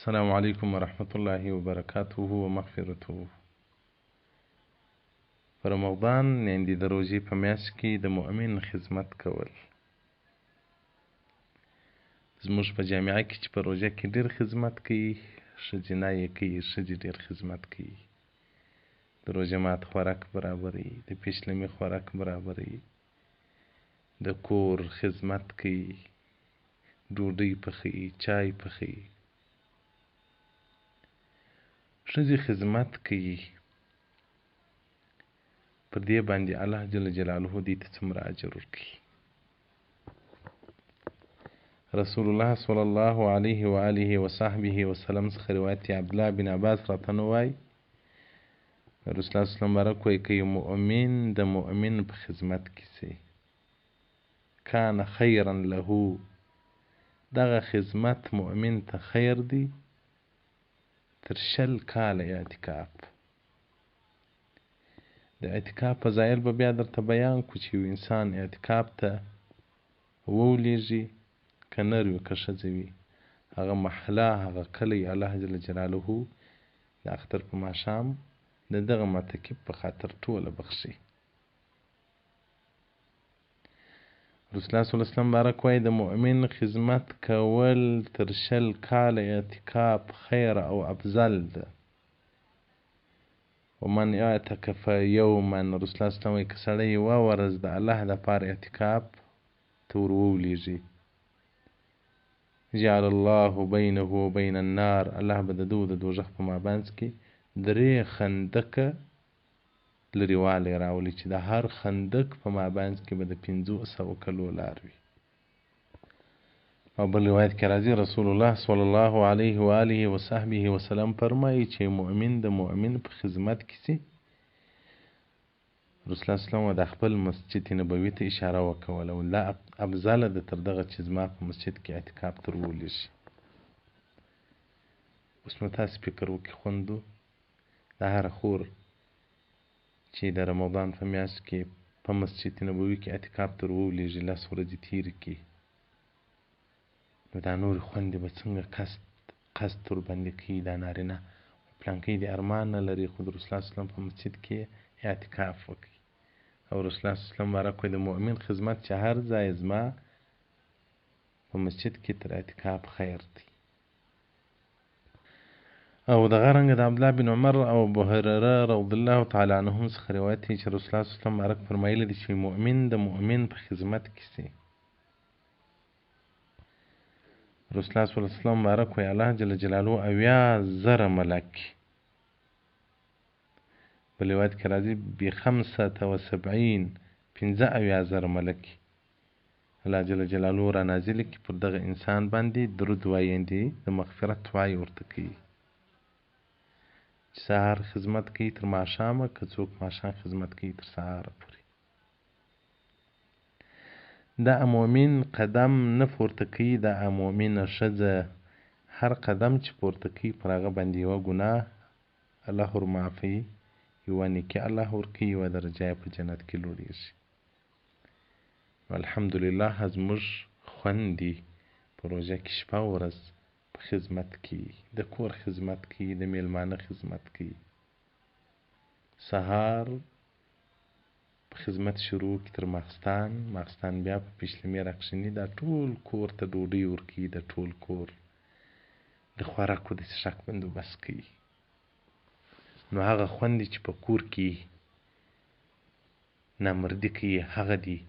السلام علیکم ورحمة الله وبرکاته ومغفرته. په رمضان یعنې د روژې په میاشت کې د مؤمن خدمت کول. زموږ په جامعه کې چې په روژه کې ډېر خدمت کوي، ښځینه یې کوي، ښځې ډېر خدمت کوي. د روژه مات خوراک برابروي، د پیشلمي خوراک برابروي، د کور خدمت کوي، ډوډۍ پخوي، چای پخوي. ښځې خدمت کوي. پر دې باندې الله جل جلاله دوی ته څومره اجر ورکوي. رسول الله صلی الله علیه و آله و صحبه وسلم څخه روایت دی، عبدالله بن عباس راته نو وایي، رسول الله صلی الله مبارک وایي، که یو مؤمن د مؤمن په خدمت کې سي، کان خیرا له، دغه خدمت مؤمن ته خیر دی تر 20 کاله اعتکاف. د اعتکاف فضایل به بیا درته بیان کړو چې یو انسان اعتکاف ته وولېږي، که نر وي که ښځه وي، هغه محله هغه کلی الله جل جلاله د اختر په ماښام د دغه معتکف په خاطر ټوله بخښي. رسول الله صلی الله علیه وسلم مبارک وایي، د مؤمن خدمت کول تر 20 کاله اعتکاف خیر او افضل ده. ومن اعتکف یوما، رسول الله صلی الله علیه وسلم وایي، که سړی یوه ورځ د الله دپاره اعتکاف ته ور وولېږي، جعل الله بینه وبین النار، الله به د ده د دوزخ په مابینځ کې 3 خندقه لرېوالی راولي، چې د هر خندق په مابینځ کې به د 500 کلو لار وي. او بل روایت کې راځي، رسول الله صلی الله علیه و آله و صحبه وسلم فرمایي چې مؤمن د مؤمن په خدمت کې سي. رسول الله صلی الله علیه وسلم د خپل مسجد نبوي ته اشاره وکوله، او لا افضله ده تر دغه چې زما په مسجد کې اعتکاف تر ولېږي. اوس نو تاسې فکر وکړئ خوندو، د هره خور چې د رمضان په میاشت کې په مسجد نبوي کې اعتکاف تر وولېږي، 10 ورځې تېرې کړي، نو دا نورې خوندې به څنګه قصد ورباندې کوي؟ دا نارینه پلانکی دې ارمان نه لري، خو د رسول الله صلی الله علیه وسلم په مسجد کې اعتکاف وکړي. او رسول الله صلی الله علیه وسلم مبارک وایي، د مؤمن خدمت چې هر ځای زما په مسجد کې تر اعتکاف خیر دی. او دغه رنګه د عبدالله بن عمر او ابو هریره رضی الله تعالی عنهم څخه روایت دی چې رسول الله صلی الله علیه وسلم مبارک فرمایلی دی چې مؤمن د مؤمن په خدمت کې سي. رسول الله صلی الله علیه وسلم مبارک وایي، الله جل جلاله 70,000 ملک، بل روایت کې راځي ب75، 75,000 ملک الله جل جلاله را نازل کړي، پر دغه انسان باندې درود وایي، د مغفرت دعا یې ورته کوي چې سهار خدمت کوي تر ماښامه، که څوک ماښام خدمت کوي تر سهاره پورې. دا مؤمن قدم نه پورته کوي، دا مؤمنه ښځه هر قدم چې پورته کوي پر هغه باندې یوه ګناه الله ور معافوي، یوه نیکي الله ورکوي، یوه درجه یې په جنت کې لوړېږي. الحمدلله زموږ خوندې په روژه کې شپه ورځ په خدمت کې، د کور خدمت کوي، د میلمانه خدمت کوي. سهار په خدمت شروع کړي تر ماخستان، ماخستان بیا په پیشلمي راکښېني، دا ټول کور ته ډوډۍ ورکوي، د ټول کور د خوراکو د څښاک بندوبست کوي. نو هغه خوندې چې په کور کې نامردي کوي، هغه دي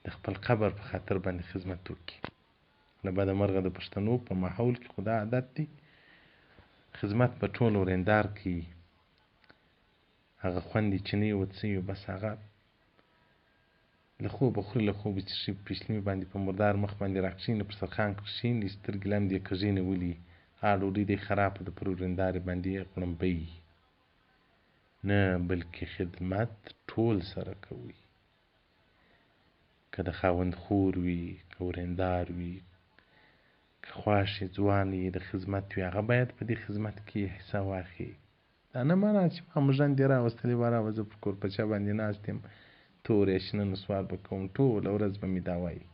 د خپل قبر په خاطر باندې خدمت وکړي. له بده مرغه د پښتنو په ماحول کې خو دا عادت دی، خدمت په ټول ورېندار کوي، هغه خوندې چې نه یې ورته وي، بس هغه له خوبه خوري، له خوبه څښي، په پیشلمي باندې په مردار مخ باندې راکښېني، پر سرخان کښېني، سترګې لمدې یې کږې نیولي، هغه ډوډۍ دی خرابه ده، پر ورېندارې باندې یې غړمبوي. نه، بلکې خدمت ټول سره کوي، که د خاوند خور وي، که ورېندار وي، که خواښې ځوان یې د خدمت وي، هغه باید په دې خدمت کې حصه واخلي. دا نه معنا چې ما مژندې راوستلې وه، راوه زه پر کورپچه باندې ناست یم، تور یا شنه نسوار به کوم، ټوله ورځ به مې دا وایي.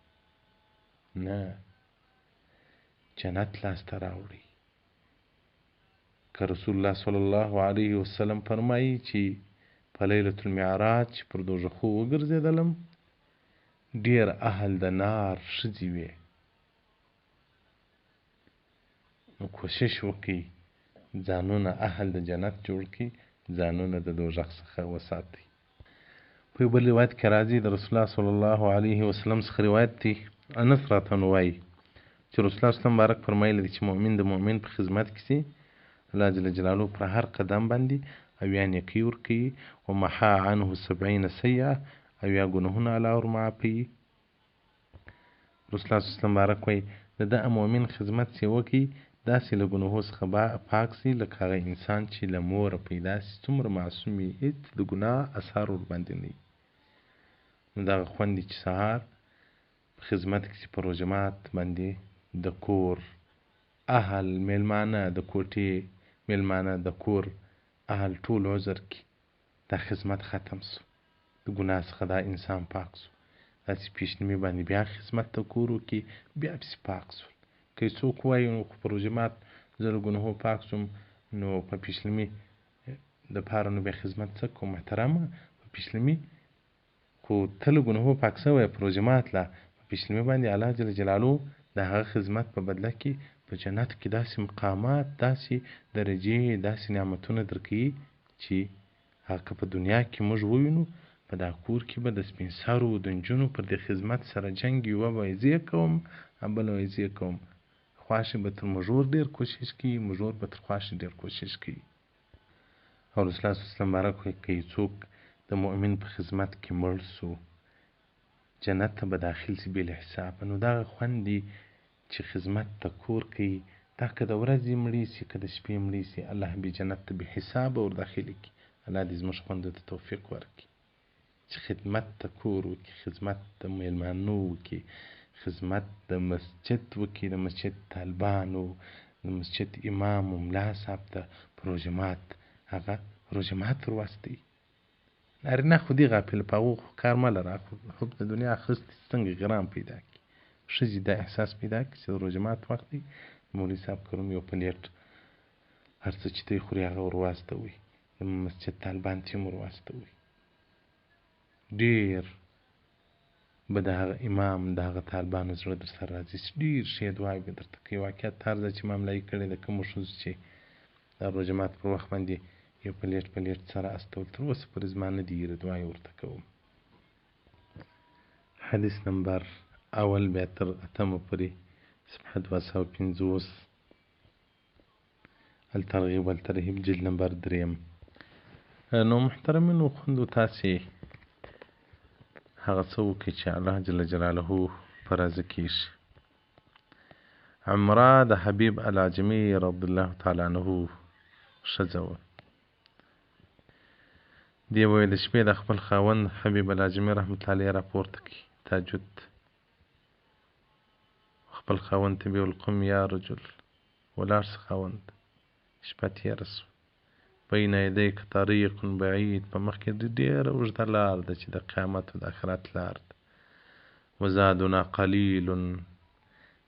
نه، جنت لاسته راوړئ. که رسول الله صلی الله علیه وسلم فرمایي چې په لیلة المعراج چې پر دوږخو وګرځېدلم، ډېر اهل د نار ښځې وې. نو کوشش وکړئ ځانونه اهل د جنت جوړ کړئ، ځانونه د دوږخ څخه وساتئ. په یو بل روایت کې راځي د رسول الله صلی الله علیه وسلم څخه روایت دی، انس راته وایي چې رسول الله صلی مبارک فرمایلی دی چې مؤمن د مؤمن په خدمت کې سي، الله جل جلاله پر هر قدم باندې 70 نیکۍ ورکوي، ومحا عنه 70 سیئه، 70 ګناهونه الله ور معافوي. رسول الله صلی الله علیه وسلم مبارک وایي د ده مؤمن خدمت چې وکړي داسې له ګناهو څخه پاک سي لکه هغه انسان چې له موره پیدا سي، څومره معصوم وي، هېڅ د ګناه اثار ورباندې نه وي. نو دغه خوند دی چې سهار په خدمت کې چې په روژه مات باندې د کور اهل میلمانه، د کوټې میلمانه، د کور اهل ټول عذر کې دا خدمت ختم سو، د ګناه څخه دا انسان پاک سو. داسې پیشنمي باندې بیا خدمت ته کور وکړي، بیا پسې پاک سول. که څوک وایي نو خو په روژه مات زه له ګناهو پاک سوم، نو په پیشلمي دپاره نو بیا خدمت څه کوم؟ محترمه، په پیشلمي خو ته له ګناهو پاک سوی، په روژه مات لا په پیشلمي باندې الله جل جلاله د هغه خدمت په بدله کې په جنت کې داسې مقامات، داسې درجې، داسې نعمتونه درکوي چې هغه که په دنیا کې موږ ووینو، په دا کور کې به د سپین سرو د نجونو پر دې خدمت سره جنګ، یوه به یې زه کوم، بله به یې زه کوم. خواښې به تر مږور ډېر کوشش کوي، مږور به تر خواښې ډېر کوشش کوي. او رسول الله صلی الله علیه وسلم مبارک وایي که یو څوک د مؤمن په خدمت کې مړ سو، جنت ته به داخل سي بې له حسابه. نو دغه خوند دی چې خدمت ته کور کوي، دا که د ورځې مړې سي که د شپې مړې سي، الله به جنت ته بې حسابه ور داخلي کړي. الله دې زموږ خوندو ته توفیق ورکړي چې خدمت ته کور وکړي، خدمت د میلمانو وکړي، خدمت د مسجد وکړي، د مسجد طالبانو، د مسجد امام او ملا صاحب ته په روژه مات هغه روژه مات ور واستوي. نارینه خو دي غافل، په هغو خو کار مه لره، خو حب د دنیا اخیستې څنګه غرام پیدا کړي. ښځې دا احساس پیدا کړي چې د روژه مات وخت دی، مولوي صاحب کروم یو پلیټ هر څه چې دی خوري هغه ور واستوي، د مسجد طالبان ته هم ور واستوي. ډېر به د هغه امام د هغه طالبانو زړه در سره راځي چې ډېر ښې دعاوې به درته کوي. واقعیت هر ځای چې ما ملایي کړې د کومو ښځو چې د روژه مات پر وخت باندې یو پلیټ پلیټ سره استول، تر اوسه پورې زما نه دي هېرې، دعاوې ورته کوم. حدیث نمبر اول بیا تر اتمه پورې، صفحه 250، الترغیب والترهیب جلد نمبر 3. نو محترمینو خوندو، تاسې هغه څه وکړئ چې الله جل جلاله په راضي کېږي. عمره د حبیب العجمي رضی الله تعالی عنه ښځه وه. دې به د شپې د خپل خاوند حبیب العجمي رحمة الله علیه راپورته کړي تهجد، خپل خاوند ته به ویل قم یا رجل، ولاړ شه خاوند، شپه تېره شوه. بین یدیک طریق بعید، په مخ کې دې ډېره اوږده لار ده چې د قیامت او د آخرت لار ده. وزادنا قلیل،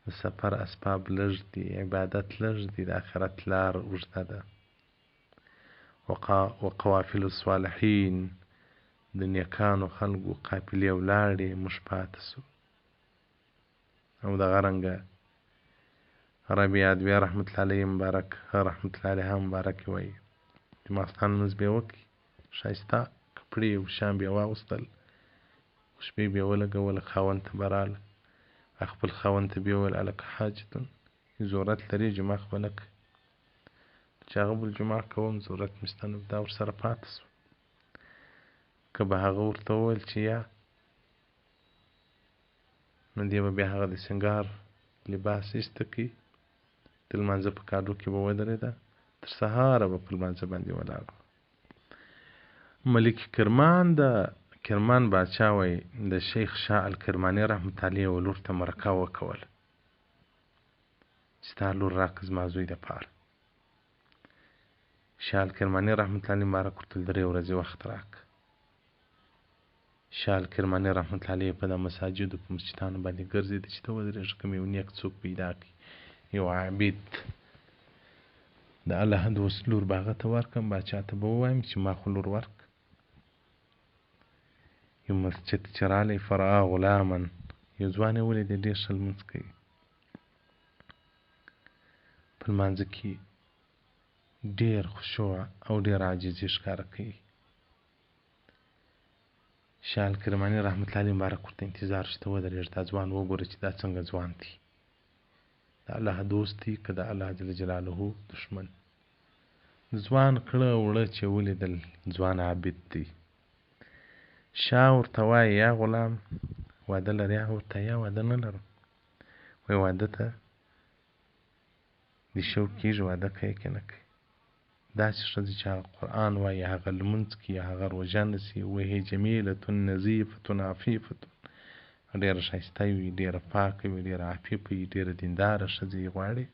د سفر اسباب لږ دي، عبادت لږ دي، د آخرت لار اوږده ده. وقوافل الصالحین، د نیکانو خلکو قافلې ولاړې، موږ پاتې شو. او دغه رنګه ربیع عدویه رحمة الله علیه مبارک، رحمة الله علیها مبارک وایي د ماخستن لمونځ به یې وکړي، ښایسته کپړې او شیان به یې واغوستل، خوشبویي به یې ولګوله، خاوند ته به راغله، خپل خاوند ته به یې وویل الک حاجتون، ضرورت لرې جمعه خو به نه کوې؟ چې هغه بل جمعه کوم ضرورت مې شته، نو دا ورسره پاتې شو. که به هغه ورته وویل چې یا، نو دی به بیا هغه د سینګار لباس ایسته کړي، د لمانځه په کاډو کې به ودرېده، تر سهاره به په لمانځه باندې ولاړ. ملک کرمان د کرمان باچا وایي د شیخ شاه الکرماني رحمة الله علیه یوه لور ته مرکه وکوله چې ستا لور راکړه زما زوی دپاره. شاه الکرماني رحمة الله علیه مبارک ورته 3 ورځې وخت راکړ. شاه الکرماني رحمة الله علیه په دا مساجدو په مسجدانو باندې ګرځېده چې ته ودرېږه کوم یو نیک څوک پیدا کړي، یو عابد د الله دوست لور به هغه ته ورکړم، باچا ته به ووایم چې ما خو لور ورکړه. یو مسجد چې رالی، فرعا غلاما، یو ځوان یې ولید، ډېر ښه لمونځ کوي، په لمانځه کې ډېر خشوع او ډېر عاجزي ښکاره کوي. شاه الکرماني رحمت الله علیه مبارک ورته انتظار شو، ته ودرېږه، دا ځوان وګوره چې دا څنګه ځوان دی، د الله دوست دی که د الله جل جلاله دښمن. ځوان کړه وړه چې ولیدل، ځوان عابد دی. شاه ورته وایي یا غلام، واده لرې؟ هغه ورته یا واده نه لرم. وایي واده ته دې شوق کېږي، واده کوې که نه کوې؟ داسې ښځې چې هغه قرآن وایي، هغه لمونځ کوي، هغه روژه نیسي، وهي جمیلة نظیفة عفیفة، ډېره ښایسته وي، ډېره پاکه وي، ډېره عفیفه وي، ډېره دینداره ښځه یې غواړي.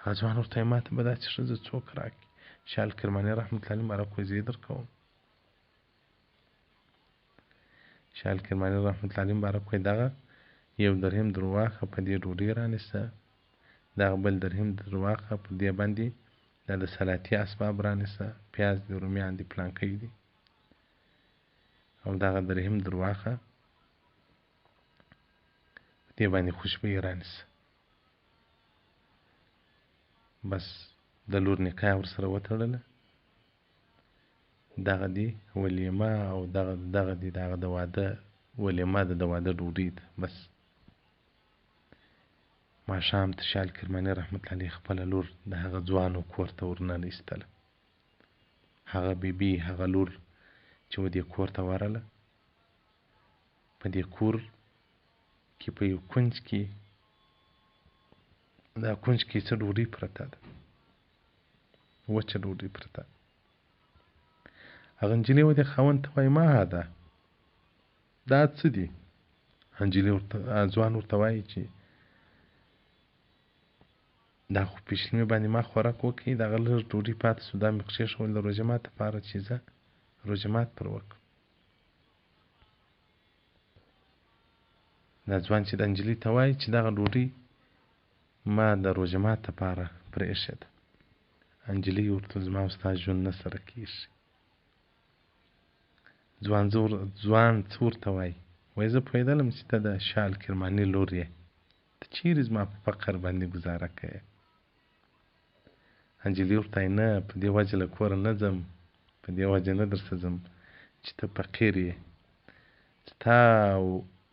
هغه ځوان ورته وایي ما ته به داسې ښځه څوک راکړي؟ شاه الکرماني رحمة الله علیه مبارک وایي زه یې درکوم. شاه الکرماني رحمة الله علیه مبارک وایي دغه یو درهم درواخه، په دې ډوډۍ رانیسه، دغه بل درهم درواخه، په دې باندې دا د سلاتي اسباب رانیسه، پیاز دي، رومیان دي، پلانکی دي، او دغه درهم درواخه، په دې باندې خوشبویي رانیسه. بس د لور نکاح ورسره وتړله، دغه دي ولیمه او دغه دغه دي دغه د واده ولیمه ده، د واده ډوډۍ ده. بس ماښام ته شاه الکرماني رحمت الله علیه خپله لور د هغه ځوانو کور ته ورننه ایستله. هغه بیبي، هغه لور چې و دې کور ته ورله، په دې کور کې په یو کنج کې، دا کنج کې څه ډوډۍ پرته ده، وچه ډوډۍ پرته. هغه نجلۍ و دې خاوند ته وایي ما هذا، دا څه دي؟ نجلۍ ورته، ځوان ورته وایي چې دا خو پیشلمي باندې ما خوراک وکړي، دغه لږ ډوډۍ پاتې شو، دا مې کښېښول د روژه مات لپاره چې زه روژه مات پر وکړم. دا ځوان چې د نجلۍ ته وایي چې دغه ډوډۍ ما د روژه مات لپاره پرې ایښې ده، نجلۍ ورته زما او ستا ژوند نه سره کېږي. ځوان ځوان څه ورته وایي؟ وایي زه پوهېدلم چې ته د شاه الکرماني لور یې، ته چیرې زما په فقر باندې ګزاره کوې؟ نجلۍ ورته وایي نه، په دې وجه له کوره نه ځم، په دې وجه نه درته ځم چې ته فقیر یې، ستا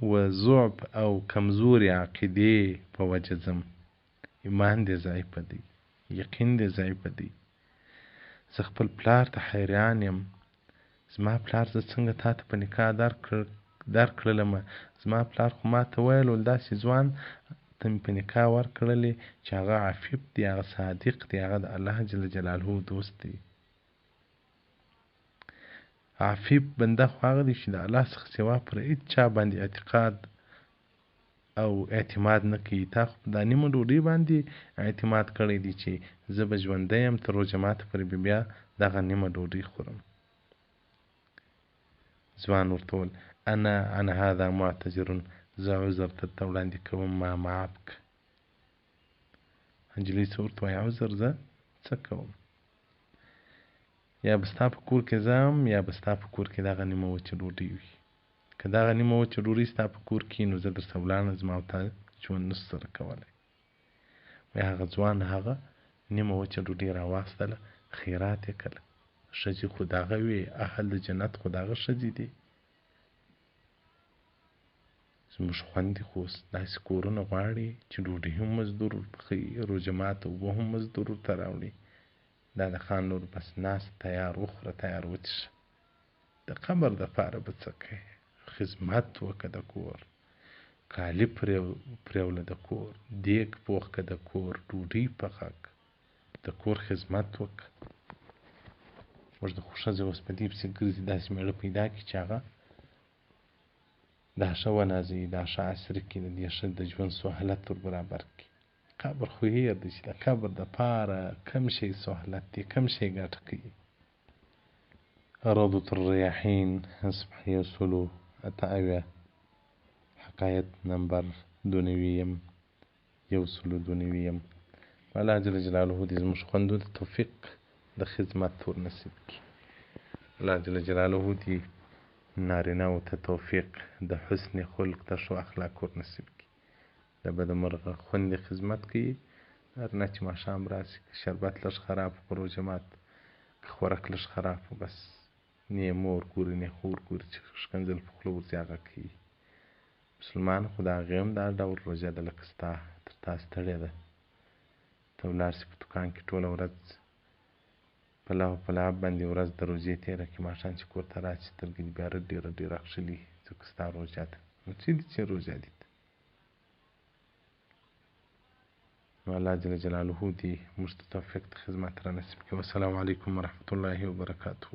و ضعف او کمزورې عقیدې په وجه ځم، ایمان دې ضعیفه دی، یقین دې ضعیفه دی، زه خپل پلار ته حیران یم، زما پلار زه څنګه تا ته په نکاح درکړلم، زما پلار خو ما ته ویل ول داسې ځوان ته مې په نکاح ورکړلې چې هغه عفیف دی، هغه صادق دی، هغه د الله جل جلاله دوست دی. عفیف بنده خو هغه دی چې د الله څخه سوا پر هیڅ چا باندې اعتقاد او اعتماد نه کوي. تا خو په دا نیمه ډوډۍ باندې اعتماد کړی دی چې زه به ژوندی یم تر روژه ماته پورې به بیا دغه نیمه ډوډۍ خورم. ځوان ورته وویل انا عن هذا معتذر، زه عذر درته وړاندې کوم، ما معاف که. نجلۍ څه ورته وایي؟ عذر زه څه کوم؟ یا به ستا په کور کې ځم یا به ستا په کور کې دغه نیمه وچه ډوډۍ وي. که دغه نیمه وچه ډوډۍ ستا په کور کې نو زه درسره ولاړم، زما او تا ژوند نشو سره کولی. وایي هغه ځوان هغه نیمه وچه ډوډۍ راواخیستله، خیرات یې کړله. ښځې خو دغه وې، اهل د جنت خو دغه ښځې دي. زموږ خوندې خو اوس داسې کورونه غواړي چې ډوډۍ هم مزدور ورپخوي، روژه ماته اوبه هم مزدور ورته راوړي. دا د خان لور بس ناست تیار وخوره، تیار وڅښه، د قبر دپاره به څه کوې؟ خدمت وکړه د کور، کالي پرېوله د کور، دیګ پوخ که د کور، ډوډۍ پخه که، د کور خدمت وکړه. موږ د خو ښځې اوس په دې پسې ګرځي داسې مېړه پیدا کړي چې هغه دا ښه ونازوي، دا ښه عصري کړي، د دې ښه د ژوند سهولت ور برابر کړي. قبر خو هېر دی چې د قبر دپاره کم شی سهولت دی، کم شی ګټه کوي. روضة الریاحین صفحه 178، حکایت نمبر 92، 192. الله جل جلاله دې زموږ خوندو ته توفیق د خدمت ور نصیب کړي. الله جل جلاله دې نارینه و ته توفیق د حسن خلق، د ښو اخلاق ور نصیب کړي. له بده مرغه خوندې خدمت کوي، نارینه چې ماښام راشي، که شربت لږ خراب په روژه مات، که خورک لږ خراب، بس نه یې مور ګوري نه خور ګوري، چې ښکنځل په خوله ورځي هغه کوي. مسلمان خو د هغې هم دا ډول روژه ده لکه ستا تر تا ستړې ده. ته ولاړ شې په دوکان کې ټوله ورځ په لهو په لعب باندې ورځ د روژې تېره کړې، ماښام چې کور ته راشې سترګې دې بیا رډې رډې راکښلي، ځکه ستا روژه ده. نو څه دي چې روژه دي؟ نو الله جل جلاله دې موږ ته توفیق د خدمت را نصیب کړي. والسلام علیکم ورحمت الله وبرکاته.